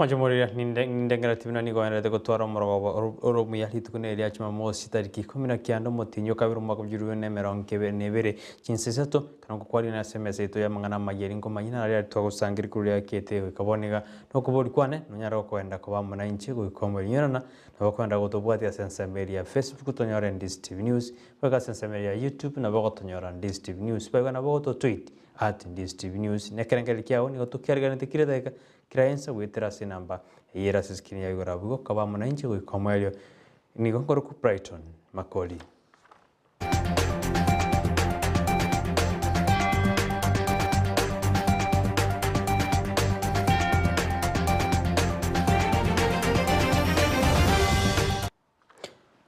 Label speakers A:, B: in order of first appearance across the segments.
A: Mwanche moreria, ninde nindengereti buna nigo oenderete gotwara omorogoba ore omuya rituko neri ria Jumamosi tariki ikomi na kianda omotienyi o kabere omwaka bwa chilifu bibere na emerongo ebere na ebere chinsa isato, ekero ngokwarire ase emesa yaito y'amang'ana amaya eri nkomanya naro riaria twagosangereria korwa riakete goika bono iga. Nokobori kwane, nonyare gokoenda koba amo nainche goika omoerio. Inyorana, nabo okoenda gotobwatia ase ensemo eria ya Facebook tonyore Ndisi TV News, goika ase ensemo eria ya YouTube nabo ogotonyora Ndisi TV News, boigo nabo ogototweet at Ndisi TV News. Nekerengererio kiago nigo tokiariganete kera edageka Kera ense goetera ase enamba eye ere ase screen ya igoro abwo igo kaba amo nainche goika omoerio. Nigo nkorokwa Brighton Makori.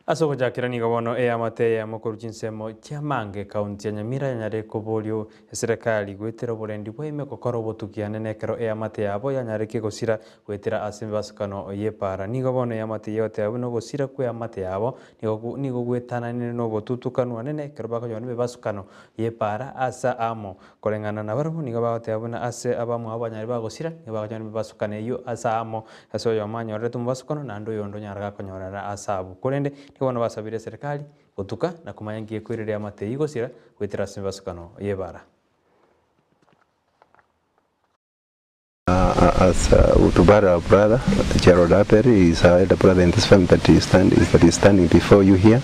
A: Ase ogochakera nigo bono eamate eyemo korwa chinsemo chi'amange ekaunti ya Nyamira yanyare koborio eserekari goetera oborendi bwaime gokora obotuki anene ekero eamate yabo yanyarekie gosira goetera ase emebasukano y'epaara. Nigo bono eamate eyio egoteba buna ogosira kw'eamate yabo nigo nigo gwetananire nobotutukanu anene ekero bakonyora emebasukano y'epaara ase amo. Koreng'ana nabarabwo nigo bagoteba buna ase abamwabo banyare bagosira, nigo bakonyora emebasukano eyio ase aamo, ase oyomo anyorerete omobasukano, naende oyonde onyare gakonyorera ase abwo. Korende nigo bono basabire eserekari gotuka na komanya nki gekoireria amate eyio gosira goetera ase emebasukano y'ebara.
B: As to bury our brother Gerald Aperi, he is our elder brother in this family that is, stand, that is standing before you here.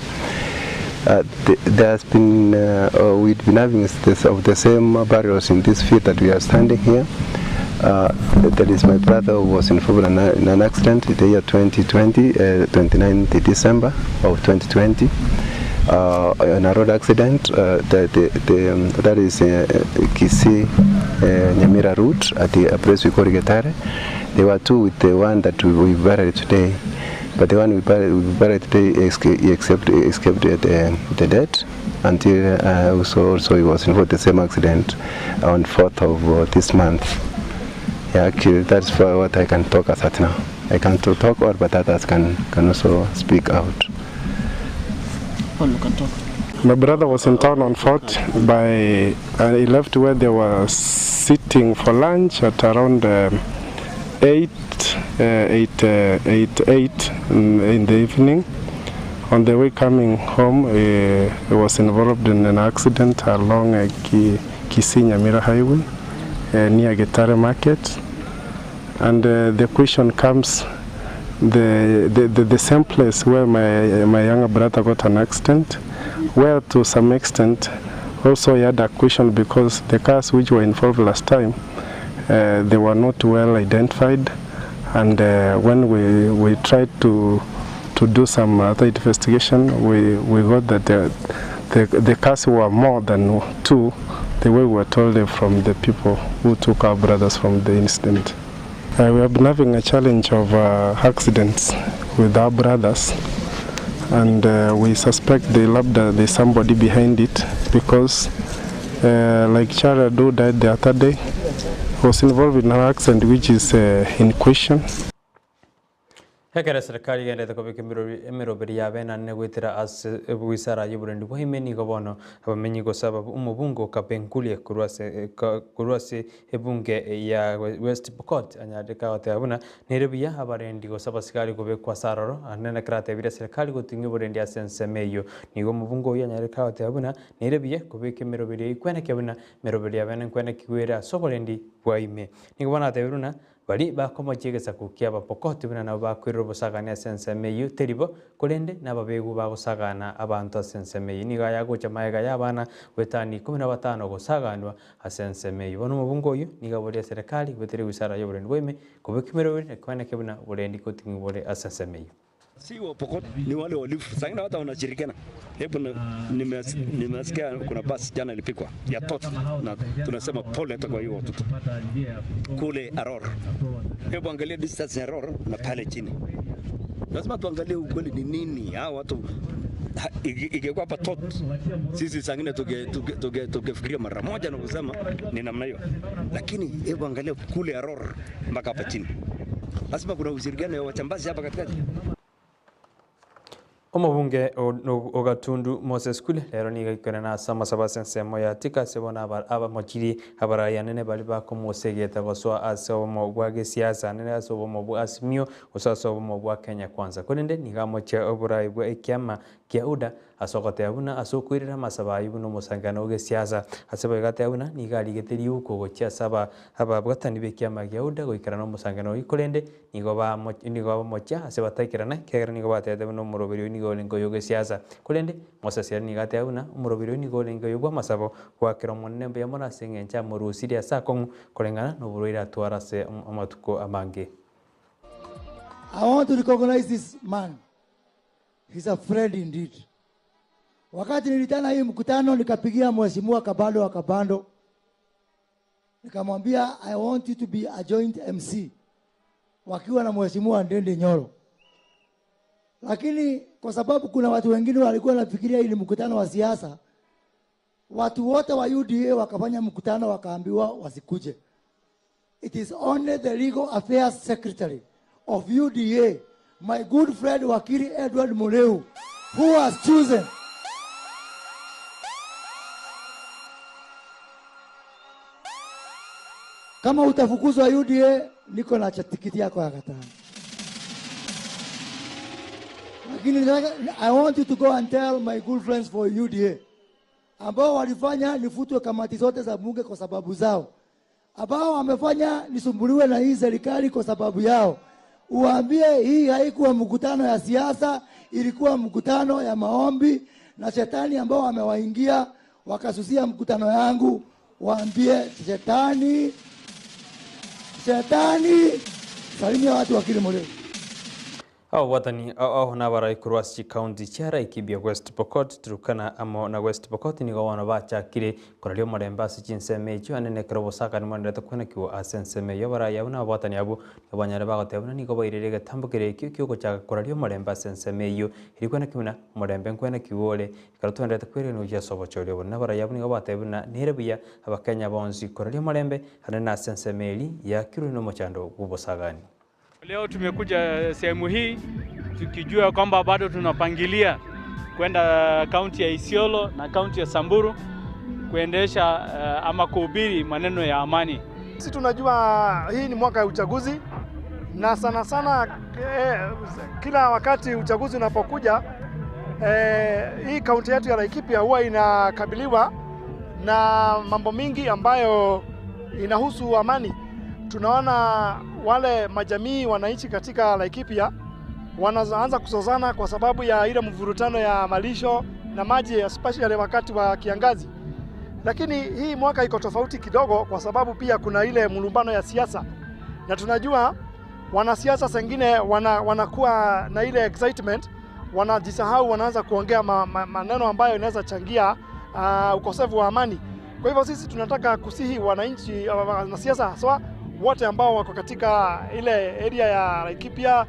B: Uh, th there has been, uh, uh, we've been having this, of the same burials in this field that we are standing here. Uh, there is my brother who was involved in an, in an accident in the year 2020, uh, 29th December of 2020. Uh, in a road accident uh, the, the, the, um, that is uh, Kisii uh, Nyamira route at the, a place we call Getare. There were two with the one that we, we buried today, but the one we buried, we buried today escaped, escaped, escaped the, the death until uh, also, also he was involved in the same accident on 4th of uh, this month. Yeah, actually that's for what I can talk as at now. I can't talk or but others can, can also speak out.
C: Paul, you can talk.
D: My brother was in town on foot by uh, he left where they were sitting for lunch at around um, 8, uh, 8, uh, 8, 8 in, in the evening. On the way coming home, uh, he was involved in an accident along uh, Ki- Kisii Nyamira Highway uh, near Getare Market. And uh, the question comes the, the, the, the same place where my, my younger brother got an accident, where to some extent also he had a question because the cars which were involved last time, uh, they were not well identified. And uh, when we, we tried to, to do some other investigation, we, we got that the, the, the cars were more than two, the way we were told from the people who took our brothers from the incident. Uh, we have been having a challenge of uh, accidents with our brothers, and uh, we suspect the labda there's somebody behind it because, uh, like Charad who died the other day, was involved in an accident which is uh, in question.
A: Ekero eserekari egenderete kobeka emeroberi yabo enanene goetera ase ewizara y'oborendi bwa ime nigo bono abamenyi gose omobunge o Kapenguria korwa ase korwa ase ebunge ya West Pokot anyarire kagoteba buna nere buya abarendi gose abasigari kobekwa ase aroro ande ekero atebire eserekari goting'ia oborendi ase ensemo eyio. Nigo omobunge oyio anyarire kagoteba buna nere buya kobeka emeroberi eyio kwenekio buna emeroberi yabo enkwenekigwe ere ase oborendi bwa ime. Nigo bono atebire buna Baria bakomochia egesaku ki'Abapokoti buna nabo bakoirera obosagani ase ensemo eyio, teri bo, korende nababegwa bagosagana abanto ase ensemo eyio. Nigo aya agocha magega y'abana goetania ikomi na batano gosaganwa ase ensemo eyio. Bono omobunge oyio nigo aboria eserekari goetera ewizara y'oborendi bwa ime kobeka emeroberi na koeneka buna oborendi koting'igwa bore ase ensemo eyio.
E: Si wa Pokot ni wale walifu. Saa ingine hata wanashirikiana. Hebu nimesikia kuna basi jana ilipikwa ya tot na tunasema pole hata kwa hiyo watoto kule Aror. Hebu angalia distance ya Aror na pale chini. Lazima tuangalie ukweli ni nini. Hao watu ingekuwa hapa tot, sisi saa ingine tungefikiria mara moja na kusema ni namna hiyo, lakini hebu angalia kule Aror mpaka hapa chini. Lazima kuna ushirikiano ya wachambazi hapa katikati.
A: Omobunge o Gatundu Moses Kuria rero nigo aikerana ase amasabo ase ensemo ya Thika ase bono abamochiri abarai anene baria bakomosegeta gosoa ase obomo bwa gesiasa anene ase obomo bwa Azimio gose ase obomo bwa Kenya Kwanza korende nigo amochia oborai bwa ekiama kia UDA ase ogoteba buna ase okoirera amasabo ayio buna omosangererano o gesiasa. Ase boigo ateba buna nigo arigete riuko gochia ase ababwatani b'ekiama gia UDA goikerana omosangererano oyio korende Nigo nigo bamochia ase bataikerana, ekiagera nigo batebete buna omoroberi oyio nigo orenge oyo bw'esiasa. Korende Mosesi ere nigo ateba buna omoroberi oyio nigo orenge oyo bw'amasabo, goakera Omonene mbuya mono ase engencho amorusirie ase akong'u koreng'ana noborwaire atware ase amatuko amange.
F: I want to recognize this man. He's a friend indeed. Wakati nilitana hii mkutano nikapigia mheshimiwa Kabando wa Kabando. Nikamwambia I want you to be a joint MC wakiwa na mheshimiwa Ndindi Nyoro. Lakini kwa sababu kuna watu wengine walikuwa wanafikiria hii ni mkutano wa siasa, watu wote wa UDA wakafanya mkutano wakaambiwa wasikuje. It is only the legal affairs secretary of UDA, my good friend Wakili Edward Mureu, who has chosen Kama utafukuzwa UDA, niko na tikiti yako ya katano. Lakini I want you to go and tell my good friends for UDA ambao walifanya nifutwe kamati zote za bunge kwa sababu zao, ambao wamefanya nisumbuliwe na hii serikali kwa sababu yao. Uwaambie hii haikuwa mkutano ya siasa, ilikuwa mkutano ya maombi, na shetani ambao wamewaingia wakasusia mkutano yangu, waambie shetani, shetani, salimia watu wa Kilimoleo.
A: Ababwatani ao nabarai korwa ase chikaunti chia Laikipia, West Pokot, Turkana amo na West Pokot nigo bono bachakire koraria omorembe ase chinsemo echio anene ekero obosakani bwaendererete kwenekigwa ase ensemo eyio. Abarai abwo na ababwatani abwo nigo banyare bagoteba buna nigo bairire egetambo keria ekio kiogochaka koraria omorembe ase ensemo eyio erio kwenekigwa buna omorembe nkwenekigwa ore ekero twaendererete kwerenwa gochia ase obochori obonene. Abarai abwo nigo bateba buna nere buya Abakenya bonsi koraria omorembe anene ase ensemo eria yakirwe nomochando bw'obosagani.
G: Leo tumekuja sehemu hii tukijua kwamba bado tunapangilia kwenda kaunti ya Isiolo na kaunti ya Samburu kuendesha ama kuhubiri maneno ya amani.
H: Sisi tunajua hii ni mwaka ya uchaguzi na sana sana kila wakati uchaguzi unapokuja hii kaunti yetu ya Laikipia huwa inakabiliwa na mambo mingi ambayo inahusu amani. Tunaona wale majamii wanaishi katika Laikipia wanaanza kusozana kwa sababu ya ile mvurutano ya malisho na maji especially wakati wa kiangazi. Lakini hii mwaka iko tofauti kidogo kwa sababu pia kuna ile mlumbano ya siasa, na tunajua wanasiasa zengine wanakuwa na ile excitement, wanajisahau, wanaanza kuongea maneno ambayo inaweza changia ukosefu wa amani. Kwa hivyo sisi tunataka kusihi wananchi, wanasiasa haswa wote ambao wako katika ile area ya Laikipia,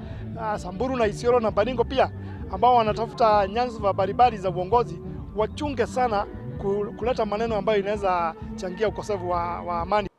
H: Samburu na Isiolo na Baringo pia, ambao wanatafuta nyanza mbalimbali za uongozi, wachunge sana kuleta maneno ambayo inaweza changia ukosefu wa amani.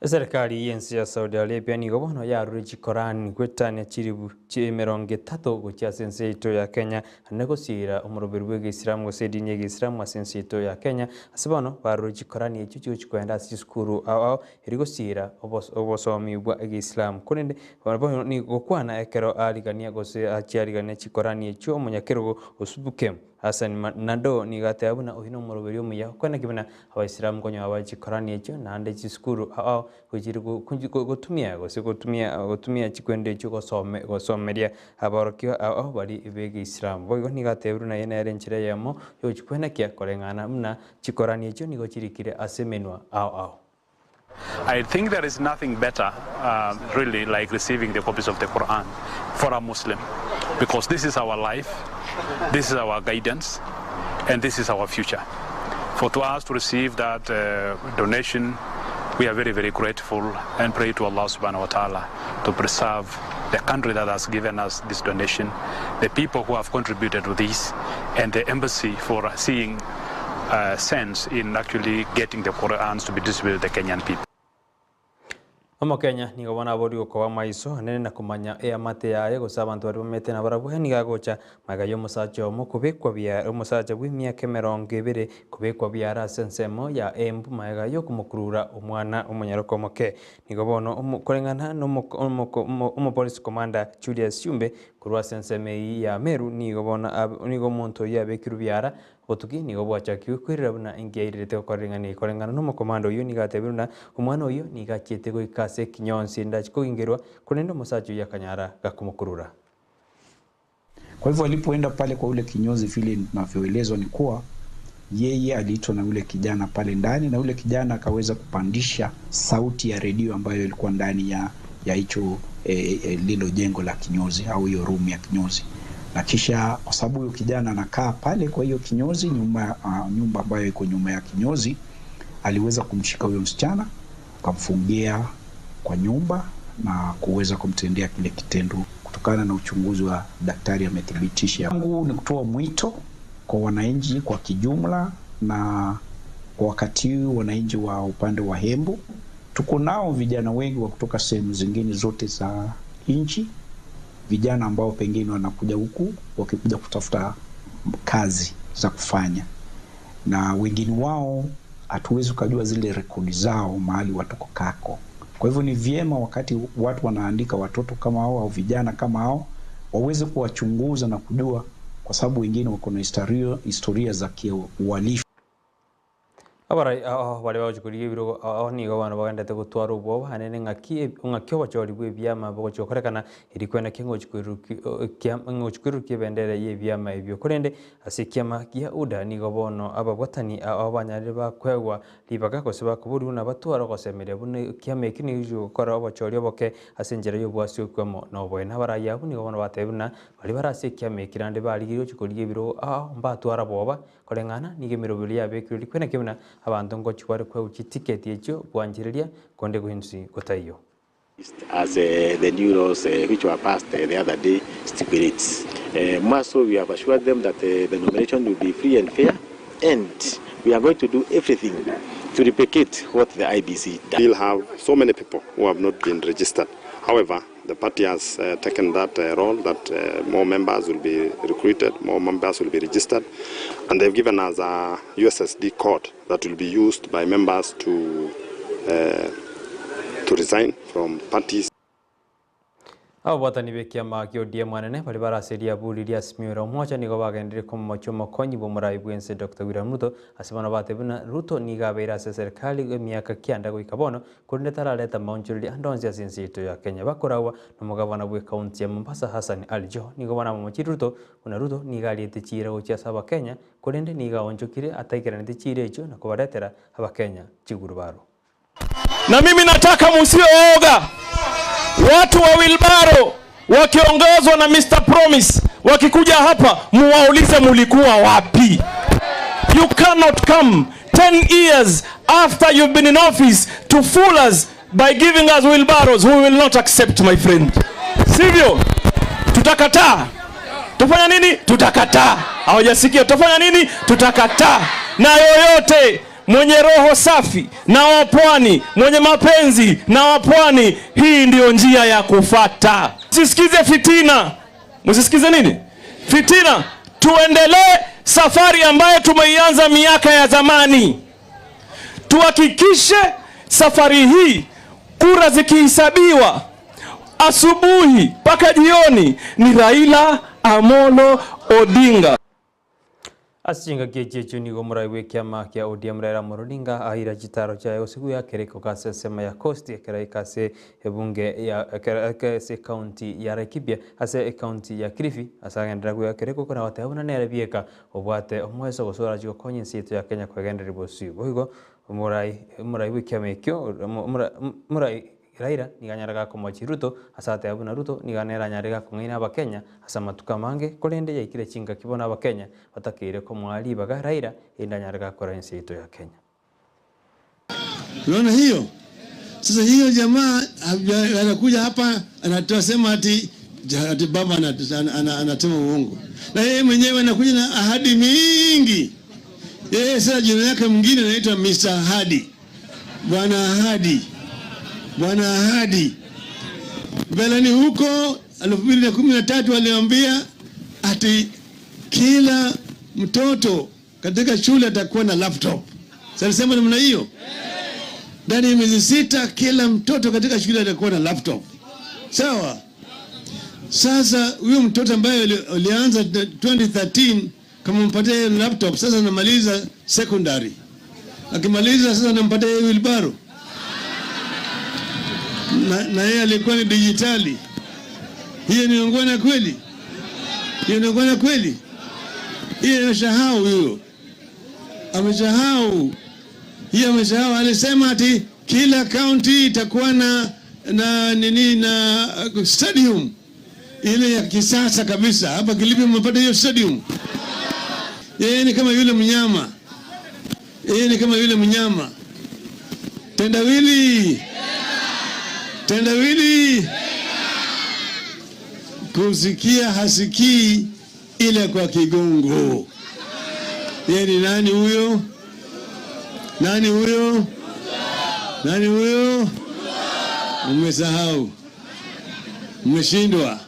A: Eserikari y'ense ya Saudi Arabia nigo bono yarure chikorani gwetania chiribu emerongo etato gochia ase ense yaito ya Kenya ande gosiira omoroberi bwa egeisilamu gose edini ya egeisilamu ase ense yaito ya Kenya ase bono barure chikorani echio chigochi kogenda ase chisukuru ao ao eri gosiira obosomi bwa egeisilamu korende bono nigo gokwana ekero arigania gose achiarigania chikorani echio omonyakerogo osubuke Hassan Nado nigo ateba buna oyio nomoroberi omuya okwanaki buna Abaisilamu nkonyoa bare chikorani echio naende chisukuru ao ao gochire gotumia gose gotumia gotumia chikwendo echio gosome gosomeria aborokigwa ao ao baria b'egeisilamu. Boigo nigo atebire buna eye nere enchera eyemo yogochikwenekia koreng'ana buna chikorani echio nigo chirikire ase emenwa ao ao.
I: I think there is nothing better really like receiving the copies of the Quran for a Muslim, because this is our life, this is our guidance, and this is our future. For to us to receive that donation, we are very, very grateful and pray to Allah subhanahu wa ta'ala to preserve the country that has given us this donation, the people who have contributed to this, and the embassy for seeing sense in actually getting the Qurans to be distributed to the Kenyan people.
A: Omokenya nigo bono aboria gokoba amaiso anene na komanya eamate yaye gose abanto baria bamete nabarabwo nigo agocha magega y'omosacha omo kobekwa biara omosacha bw'emiaka emerongo ebere kobekwa biara ase ensemo ya Embu magega y'okomokurura omwana omonyaroka omoke. Nigo bono omo koreng'ana na omoko omoko omopolisi commander Julius Syumbe korwa ase ensemo eyio ya Meru nigo bono abe nigo omonto oyio abekirwe biara Obotuki nigo bwachakigwe koirera buna enki yairerete gokora ring'ana eri. Koreng'ana nomokomanda oyio nigo atebire buna omwana oyio nigo achiete goika ase ekinyonsi erinde achie kogingerwa, korende omosacha oyio akanyara gakomokurura.
J: Kwa hivyo alipoenda pale kwa ule kinyozi, vile tunavyoelezwa ni kuwa yeye aliitwa na yule kijana pale ndani, na yule kijana akaweza kupandisha sauti ya redio ambayo ilikuwa ndani ya ya hicho e, e, lilo jengo la kinyozi au hiyo room ya kinyozi na kisha kwa sababu huyo kijana anakaa pale kwa hiyo kinyozi nyumba, uh, nyumba ambayo iko nyuma ya kinyozi, aliweza kumshika huyo msichana akamfungia kwa nyumba na kuweza kumtendea kile kitendo. Kutokana na uchunguzi wa daktari amethibitisha. Yangu ni kutoa mwito kwa wananchi kwa kijumla, na kwa wakati huu wananchi wa upande wa Embu tuko nao vijana wengi wa kutoka sehemu zingine zote za nchi vijana ambao pengine wanakuja huku wakikuja kutafuta kazi za kufanya, na wengine wao hatuwezi ukajua zile rekodi zao mahali watokokako. Kwa hivyo ni vyema wakati watu wanaandika watoto kama hao au vijana kama hao waweze kuwachunguza na kujua, kwa sababu wengine wako na historia, historia za kiuhalifu.
A: Abarai ao baria bagochia korigia ebirogo ao nigo abana bagenderete gotwara obwoba anene ng'aki ng'aki obochori bw'ebiama bogochia gokorekana erio kwene ki ngochia koirurukia ngochia koirurukia ebendera y'ebiama ebio. Korende ase ekiama gia UDA nigo bono ababwatani ao banyarire bakoegwa ribaga gose bakoborigwa buna batware ogosemeria buna ekiama ekio nigo gegochia gokora obochori oboke ase enchera y'obwasi okwamo na oboene. Abarai abwo nigo bono batebire buna baria bare ase ekiama eki naende barigirie gochia korigia ebirogo ao mbatwara bwoba Koreng'ana nigo emeroberi yabekirwe rikwe naki buna abanto ngochia bare koegwa chitiketi echio gwanchereria konde gwensi gotaiyo.
K: As the new laws which were passed the other day stipulates. More so we have assured them that the nomination will be free and fair and we are going to do everything to replicate what the IEBC does.
L: Still have so many people who have not been registered. However, the party has uh, taken that uh, role that uh, more members will be recruited, more members will be registered, and they've given us a USSD code that will be used by members to uh, to resign from parties.
A: Ababwatani b'ekiama kia ODM anene baria bare ase riaburi ria Azimio la Umoja nigo bagenderire komomochia omokonyi bw'omorai bw'ense Doctor William Ruto ase bono batebire buna Ruto nigo abeire ase eserikali emiaka kianda goika bono korende tarareta maonchoreria ande onsi ase ense yaito ya Kenya. Bakoragwa nomogabana bw'ecounty ya Mombasa Hassan Ali Joho nigo bono amomochirie Ruto buna Ruto nigo ariete chiira gochia ase abakenya korende nigo aonchokire ataikeraneti chiira echio na kobaretera abakenya chigurubaro.
M: Na mimi nataka musiwe woga. Watu wa Wilbaro wakiongozwa na Mr. Promise wakikuja hapa muwaulize mulikuwa wapi? You cannot come 10 years after you've been in office to fool us by giving us wheelbarrows. We will not accept, my friend. Sivyo? Tutakataa. Tufanya nini? Tutakataa. Hawajasikia. Tutafanya nini? Tutakataa. Na yoyote mwenye roho safi na wa pwani, mwenye mapenzi na wa pwani, hii ndiyo njia ya kufata. Msisikize fitina, msisikize nini? Fitina. Tuendelee safari ambayo tumeianza miaka ya zamani, tuhakikishe safari hii kura zikihesabiwa asubuhi mpaka jioni ni Raila Amolo Odinga.
A: Ase chingaki echi echio nigo omorai bw'ekiama kia ODM Raila Amolo Odinga aeire chitaro chiaye gose goika eriko ase ensemo ya Coast ekero aika ase ebunge ya ekero aika ase ecounty ya Laikipia ase ecounty ya Kilifi ase agenderera goika eriko kona goteba buna nere bieka obwate omoeso gose orachi gokonya ense yaito ya Kenya kwegendereria bosio. Boigo omorai omorai bw'ekiama ekio omorai Raila nigo anyare gakomochia Ruto ase ateba buna Ruto nigo nere anyare gakong'aina abakenya ase amatuko amange korende yaikire chingaki bono abakenya batakeire komoa ribaga Raila erinde anyare gakora ense yaito ya Kenya.
N: Unaona hiyo? Sasa hiyo jamaa anakuja hapa anasema ati ati baba anasema uongo, na yeye mwenyewe anakuja na ahadi mingi. Yeye sasa jina yake mwingine anaitwa Mr. Ahadi, Bwana Ahadi. Bwana Ahadi. Mbeleni huko 2013 waliambia ati kila mtoto katika shule atakuwa na laptop. Salisema namna hiyo? Ndani ya miezi 6 kila mtoto katika shule atakuwa na laptop. Sawa? Sasa huyo mtoto ambaye alianza 2013 kama mpatie hiyo laptop, sasa anamaliza secondary. Akimaliza sasa anampatia hiyo wheelbarrow. Na yeye alikuwa ni dijitali. Hiyo ni ungwana kweli? Hiyo ni ungwana kweli? Hiyo amesahau huyo. Amesahau. Hiyo amesahau. Alisema ati kila county itakuwa na nini na stadium ile ya kisasa kabisa. Hapa Kilifi mmepata hiyo stadium. Yeye ni kama yule mnyama. Yeye ni kama yule mnyama. Tendawili. Tendawili. Kusikia hasikii ile kwa kigongo. Yeye ni nani huyo? Nani huyo? Nani huyo? Umesahau. Umeshindwa.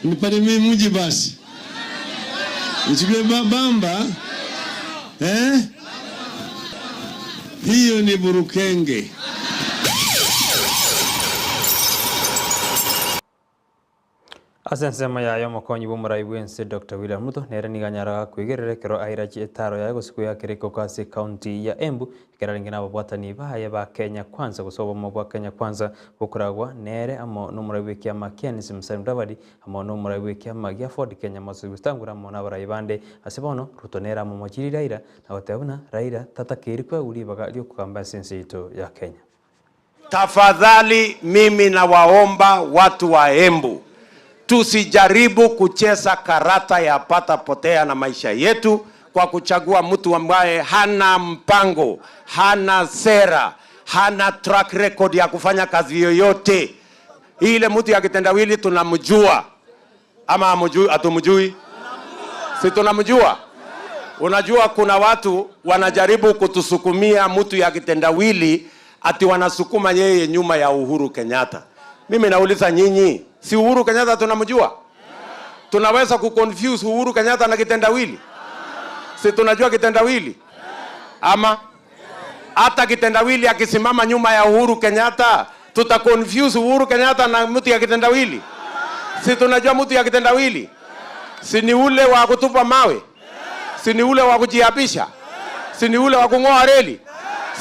N: Nipate mimi mji basi. Nichukue bamba. Hiyo ni burukenge.
A: Ase ensemo yayo omokonyi bwa omorai bwense Dr. William Ruto nere nigo anyaraga kwigerera ekero airachi etaro yaye gose kweyakera ekoko ase ekaunti ya Embu ekero arenge nababwatani baye ba Kenya Kwanza gose obomo bwa Kenya Kwanza bokoragwa nere amo na omorai bwa ekiama kia Nissim Musalia Mudavadi amo na omorai bwa ekiama gia Ford Kenya Moses Wetangula amo na abarai bande ase bono Ruto nere amomochiri Raila na goteba buna Raila tatakeire kwegwa ribaga riokogamba ase ense yaito ya Kenya.
O: Tafadhali mimi nawaomba watu wa Embu tusijaribu kucheza karata ya pata potea na maisha yetu kwa kuchagua mtu ambaye hana mpango, hana sera, hana track record ya kufanya kazi yoyote. Ile mtu ya kitendawili tunamjua ama hatumjui? Si tunamjua? Unajua kuna watu wanajaribu kutusukumia mtu ya kitendawili ati wanasukuma yeye nyuma ya Uhuru Kenyatta. Mimi nauliza nyinyi, si Uhuru Kenyatta tunamjua? Tunaweza kuconfuse Uhuru Kenyatta na kitendawili? Si tunajua kitendawili? Ama hata kitendawili akisimama nyuma ya Uhuru Kenyatta, tutaconfuse Uhuru Kenyatta na mtu ya kitendawili? Si tunajua mtu ya kitendawili? Si ni ule wa kutupa mawe? Si ni ule wa kujiapisha? Si ni ule wa kung'oa reli?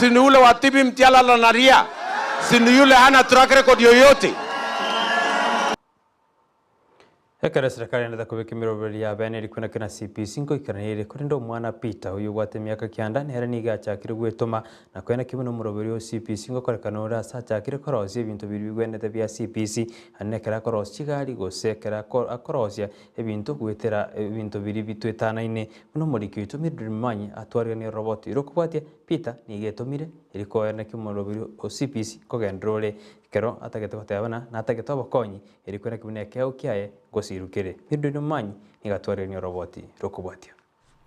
O: Si ni ule wa tibi mtialala na ria? Si ni yule hana track record yoyote?
A: Ekero serikali enetha kubika emiroberi ya bene erikuna kina CPC nkoikaranire korende omwana Peter oyo obwate emiaka kianda nere nigo achakire gwetoma na kwena kimwe na omoroberi o CPC ngokorekana ore ase achakire korosia ebinto biria bigwenerete bia CPC naende ekero akorosia chigari gose ekero akorosia ebinto gwetera ebinto biria bitwetanaine buna omoriki oito Mildred Momanyi atwariganie roboti erokobwatia Peter nigo etomire erikoena ki omoroberi o CPC kogendera ore ekero atagete gotebana na atagete obokonyi erikwena kimwe na ekeo kiaye gosirukire. Mildred Momanyi nigo atwariganie roboti rokobwatia.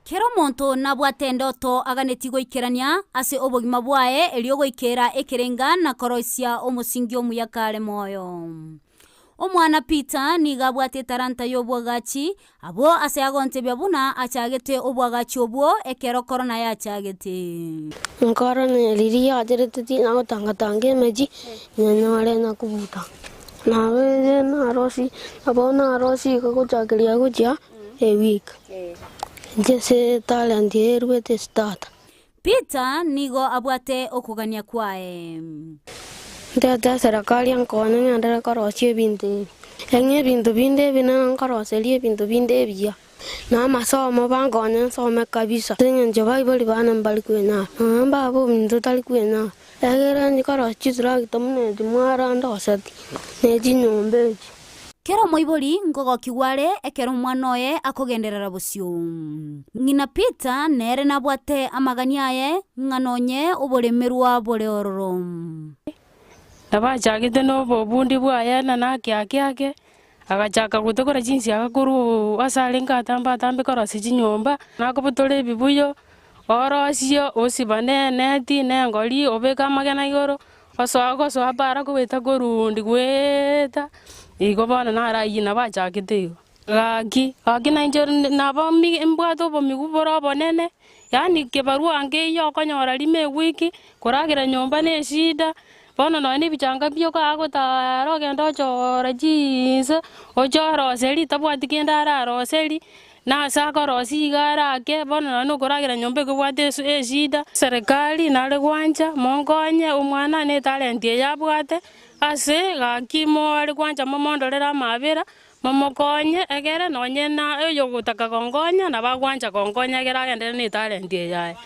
P: Kero omonto nabwate endoto aganeti goikerania ase obogima bwaye erio goikera ekerenga na koroisia omosingi omuya kare moyo. Omwana Peter nigo abwate etaranta y'obwagachi abo ase agontebia buna achagete obwagachi obwo ekero korona yachagete.
Q: Nkoro ne riri yacherete tina gotangatanga emechi nyenyore na kubuta. Nabe narosi abo narosi gochakeria gochia a week. Nche talent erwete start.
P: Peter nigo abwate okogania kwaye.
Q: Ntete serikali nkone ng'endere korosia ebinto ebi. Eng'e ebinto binde ebi nere nkoroseria ebinto binde ebiya. Na amasomo bankonye nsome kabisa. Eng'encho baibori bane mbari kwenyara. Nonya mbaba ominto tari kwenyara. Egere nkorosia chitrakta buna echi mwara ndoseti na chinyomba echi.
P: Kero moibori nkogokigwa ekero omwana oye akogenderera bosio. Ng'ina Peter nere nabwate amagani aye ng'a nonye oboremerwa bore ororo.
R: Nabachagete na obobundi bwaye na nake ake agachaka gotokora chinsi agakorwa ase arenge atambe atambe korosia chinyomba nakobotora ebibuyo orosie osiba ne eneti ne engori obeke amagena igoro Osoa gosoa para kogoeta korundi goeta, igo bono naro ayio nabo achakete igo. Gaki, gaki nainche nabo mbwate obomigu bore obonene, yaani kebarua nkeiyo okonyora rimo ewiki, koragera nyomba na eshida, bono nonye na ebichanga mbio kagotara ogende ochore chinse, oche oroseri tabwati kende araroseri, na ase akorosia iga arake, bono nonye na okoragera nyomba ekobwate eshida. Serikali nare gwancha, monkonye omwana na etalent eye abwate, ase gaki more gwancha momondorere amabera, Momokonye, egere nonye na oyogotaka gonkonya nabo agwancha gonkonya egere agenderere netalenti eye yaye.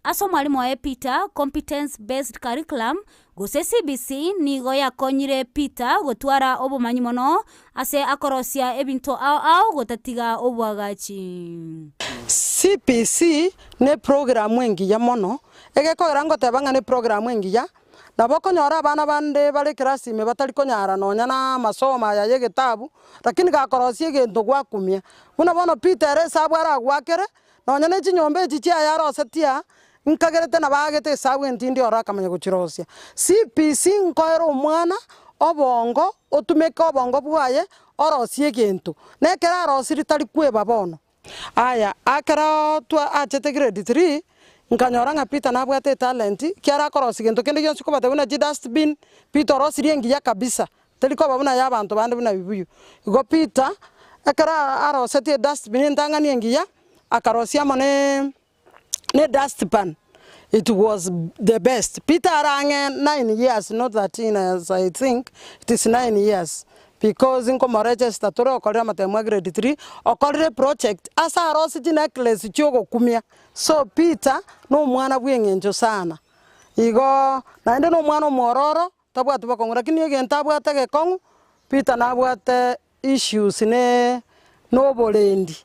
P: Ase omwalimu oye Peter, Competence Based Curriculum, gose CBC, nigo yakonyire Peter gotwara obomanyi mono ase akorosia ebinto ao ao gotatiga oboagachi.
S: CBC neprogramu engiya mono, egekogera ngoteba ng'a neprogramu engiya, Nabo okonyora abana bande bare ekerasi ime batari konyara nonya na amasomo aya y'egetabu, lakini gakorosia egento gwakumia. Buna bono Peter ere esabu aragwakere, nonya ne chinyomba echi chiaye arosetie aa, nkagerete nabo aagete esabu entindi oro akamanya gochirosia. CBC nkoera omwana obongo otumeke obongo bwaye orosie egento, na ekero arosirie tari kweba bono. Aya, ekero twa achete grade three, nkanyora ng'a Peter nabwate etalent, ekiagera akorosia gento kende gionsi kobate buna chidustbin, Peter orosirie engiya kabisa, teri koba buna ya abanto bande buna bibuyu. Igo Peter, ekero arosetie edustbin entang'ani engiya, akarosia amo ne. ne dustpan it was the best Peter are ang'e 9 years not 13 as I think it is 9 years because nkomoregister tore okorire amatemo a grade 3 okorire project ase arosie chinecklace chiogokumia so Peter na omwana bweng'encho sana igo naende na omwana omwororo tabwati bokong'u lakini egento abwate egekong'u Peter nabwate issues ne noborendi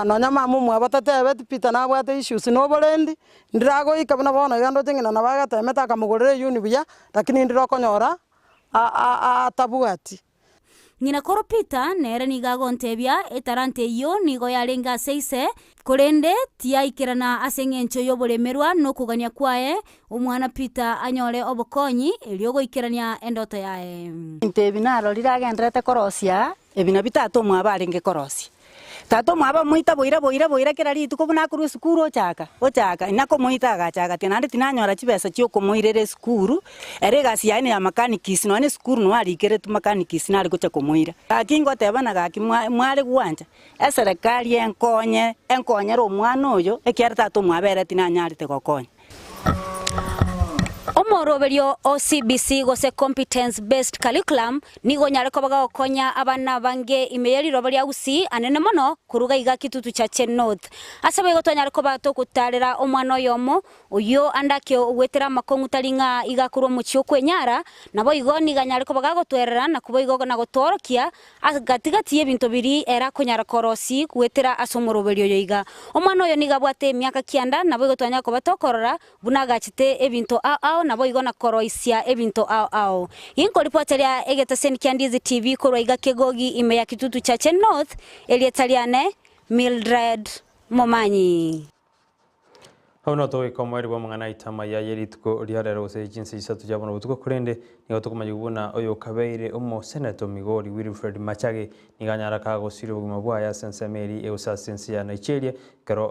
S: nonya mama omwabo atatebeti Peter nabwate issues na oborendi, ndire agoika buna bono iga ndoche ng'ina nabo agatemete akamogorera eyuni buya, lakini ndire okonyora atabwati.
P: Ng'ina koro Peter nere nigo agontebia etalanta eyio nigo yarenge ase ise, korende tiyaikerana ase engencho y'oboremerwa na okogania kwaye, Omwana Peter anyore obokonyi erio goikerania endoto yaye.
T: Ebinto ebi narorire agendererete korosia, ebi nabio tata omwabo arenge korosia. Tata omwabo amoita boira boira boira kera rituko buna akorwa esukuru ochaka ochaka, inakomoita agacha agatia naende tinanyora chibesa chiokomoirera esukuru, ere egasi yaye neya mechanics nonya na esukuru noo arikeretwe mechanics nare gocha komoira. Gaki ngotebana gaki mwa mware gwancha, eserekari enkonye enkonyere omwana oyo, ekiagera tata omwabo ere tinanyarete gokonya.
P: Omoroberio o CBC gose Competence Based Curriculum nigo onyare koba gagokonya abana abange ime ye riroba ria Gusii anene mono koruga iga Kitutu Chache North. Ase boigo twanyare koba togotarera omwana oyomo oyio ande ake ogwetera amakong'u tari ng'a iga akorwa omochie okwenyara, naboigo nigo anyare koba gagotwerera na koboigo na gotworokia Gati gati y'ebinto biria ere akonyara korosia goetera ase omoroberio oyo iga. Omwana oyo nigo abwate emiaka kianda, naboigo twanyara koba tokorora buna agachete ebinto ao ao naboigo na koroisia ebinto ao ao. Ginkoripota ria egetaseni kia Ndizi TV korwa iga Kegogi ime ya Kitutu Chache North, erieta riane Mildred Momanyi.
A: Abwo nabo togoika omoerio bw'amang'ana aito amaya ye rituko ria rero gose chinsa isato chia bono botuko, korende nigo tokomanya buna oyokabeire omoseneto o Migori Wilfred Machage nigo anyara kagosiria obogima bwaye ase ensemo eria egose ase ense ya Nigeria ekero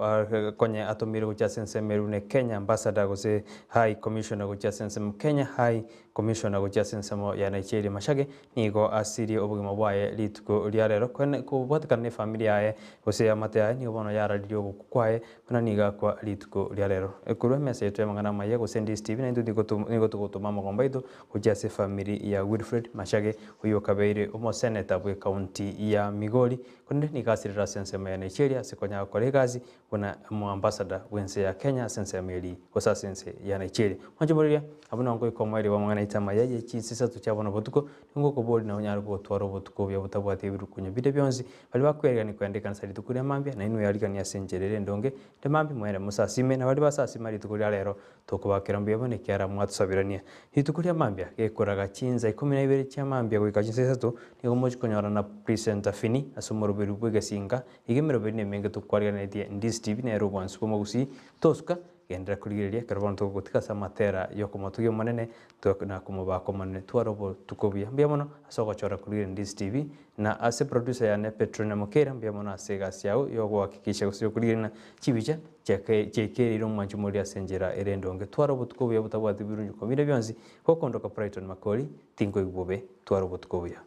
A: konye atomirwe gochia ase ensemo eria buna Kenya Ambassador gose High Commissioner gochia ase ensemo Kenya High Commissioner gochia ase ensemo ya Nigeria Machage Nigo asirie obogima bwaye rituko ria rero, kobwatekana nefamiri yaye gose eamate yaye, nigo bono yararirie ogokwa kwaye, buna nigo akwa rituko ria rero. Korwa emesa yaito y'amang'ana amaya gose Ndizi TV naintwe nigo togotoma amagombo aito gochia ase efamiri ya Wilfred Machage oyio okabeire omoseneta bw'ecounty ya Migori, korende nigo asirire ase ensemo ya Nigeria ase konya gokora egasi buna omoambassador bw'ense ya Kenya ase ensemo eria gose ase ense ya Nigeria. Mwanche moriria, abwo nao nkoika omoerio bw'amang'ana aito amaya ye chinsa isato chia bono botuko, nigo ngokoboria na onyare gotwara obotuko obuya botabwati ebirukunyo binde bionsi, baria bakweregania kogenda ekanisa rituko ria mambia, na inwe ariganie ase enchera ere endonge, ere mambia moende mosasime, na baria basasima rituko ria rero, tokobakera mbuya mono ekiagera mwatosabirania. Rituko ria mambia, gekoraga chinsa ikomi na ibere chia mambia goika chinsa isato, nigo mochia konyorana na Presenter Finny ase omoroberi bw'egesinka Iga emeroberi nemenge tokwariganetie Ndizi TV nere obwansu bw'omogusii tosuka. Genderera korigereria ekero bono togogotiga ase amatera y'okomotogia Omonene na komobaka Omonene. Tware obotuko obuya. Mbuya mono ase ogochora korigereria Ndisi TV, na ase producer yane Petrina Mokeira, mbuya mono ase egasi yao y'ogohakikisha gose y'okorigereria ng'a chibicha chiaikereire omwanchi omoria ase enchera ere endonge. Tware obotuko obuya botabwati birunchuko binde bionsi, gokondoka Brighton Makori, tinkoigwa bobe. Tware obotuko obuya.